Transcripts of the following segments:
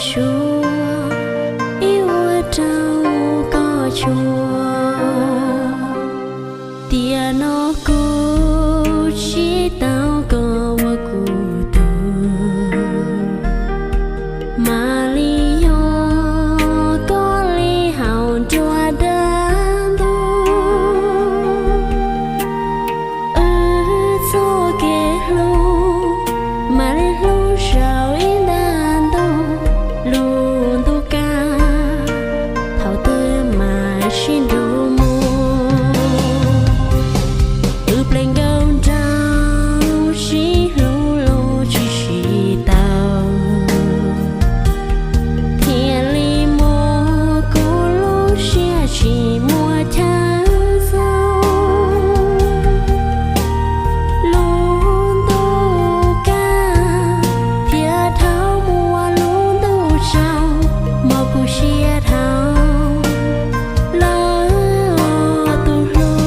Tshuav ib ua rau koj tshuav, tiam no kuv tsis tau koj ua kuv tug, mam li yog koj li haus nruab dab ntub. Wb txoj kev hlub mam li hlub saum ib nta ntug, lub ntuj kaj thaum twg mam sib nrug mus. Wb ple nkauj nraug sib hlub los tsis sib tau, thiaj li muab kuv lub siab tsis muaj chaw xaus. Lub ntuj kaj thiaj dhau mus ua lub ntuj tsaus, mob kuv siab dhau lawm tus hlub.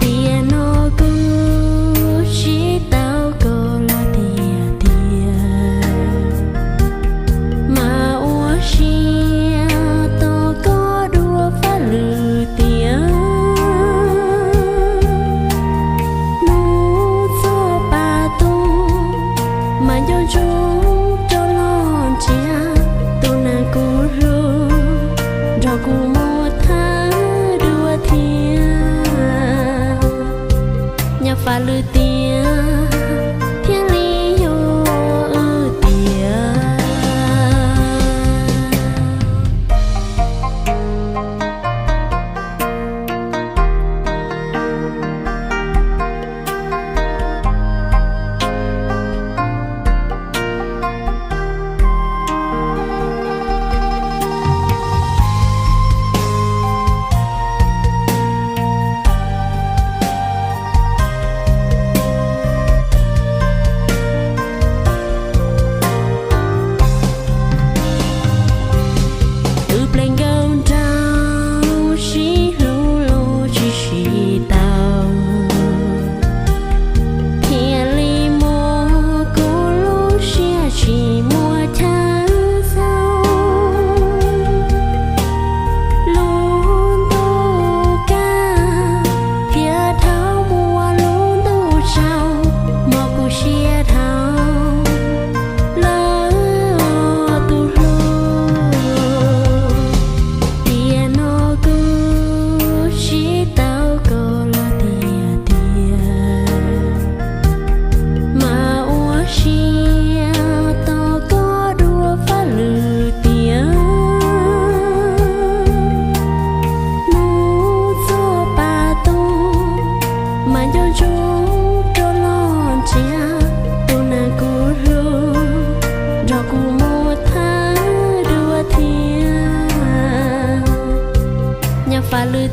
Tiam no kuv tsis tau koj los tiag tiag, mas ua siab tos koj dua faj lwm tiam. Hnub txog pa tus mas nco ntsoov rov los nrhiav tus neeg kuv hlub, nrog kuv mus thawj dua thiab. Nyaj faj lwm tiam thiaj li yog wb tiag. Wb ple nkauj nraug sib hlub los tsis sib tau, thiaj li muab kuv lub siab tsis muaj chaw xaus. Lub ntuj kaj thiaj dhau mus ua lub ntuj tsaus, mob kuv siab dhau lawm tus hlub. Tiam no kuv tsis tau koj los tiag tiag, mas ua siab tos koj dua faj lwm tiam. Hnub txog pa tus mas nco ntsoov rov los nrhiav tus neeg kuv hlub, nrog kuv mus thawj dua thiab. Nyaj faj lwm